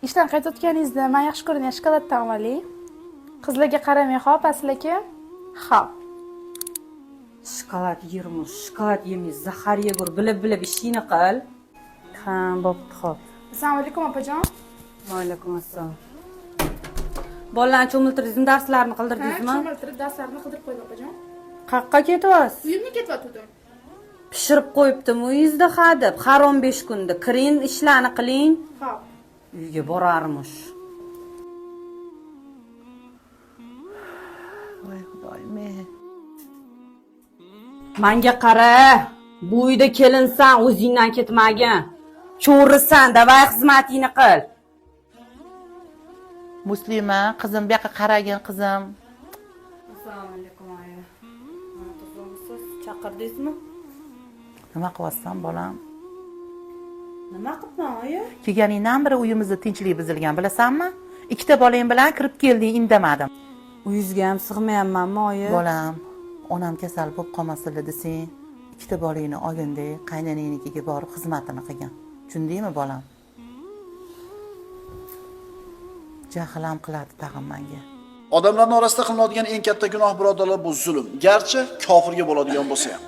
Ishdan qaytayotganingizda man yaxshi ko'radigan shokoladdan oling. Qizlarga qaramay, hop, asl aka. Hop. Shokolad yermish, shokolad yemaysiz, zahar yegur, bilib-bilib ishingni qil. Ha, bo'pti, xo'p. Assalomu alaykum, opajon. Va alaykum assalom. Bolalarni cho'miltirdingizmi, darslarni Ha, qildirdingizmi? cho'miltirib darslarni qildirib qo'ydim, opajon. Qayoqqa ketyapsiz? Uyimga ketyotgandim. Pishirib qo'yibdim uyingizda ha deb, har 15 kunda kiring, ishlarni qiling. Hop. Uyga borarmish. Voy xudoyim. Ey. Manga qara, bu uyda kelinsan, o'zingdan ketmagin. Cho'risan, davay xizmatingni qil. Muslima, qizim, bu yoqqa qaragin, qizim. Assalomu alaykum, aya. Tuzukmisiz? Chaqirdingizmi? Nima qilyapsan, bolam? Nima qilibman, oyi? Kelganingdan beri uyimizda tinchlik buzilgan, bilasanmi? Ikkita bolang bilan kirib kelding, indamadim. Uyingizga ham sig'mayapmanmi, oyi? Bolam, onam kasal bo'lib qolmasinlar desang, ikkita bolangni olganda qaynonangnikiga borib xizmatini qilgin. Tushundingmi, bolam? Jahl ham qiladi tag'in menga. Odamlarning orasida qilinadigan eng katta gunoh, birodarlar, bu zulm. Garchi kofirga bo'ladigan bo'lsa ham.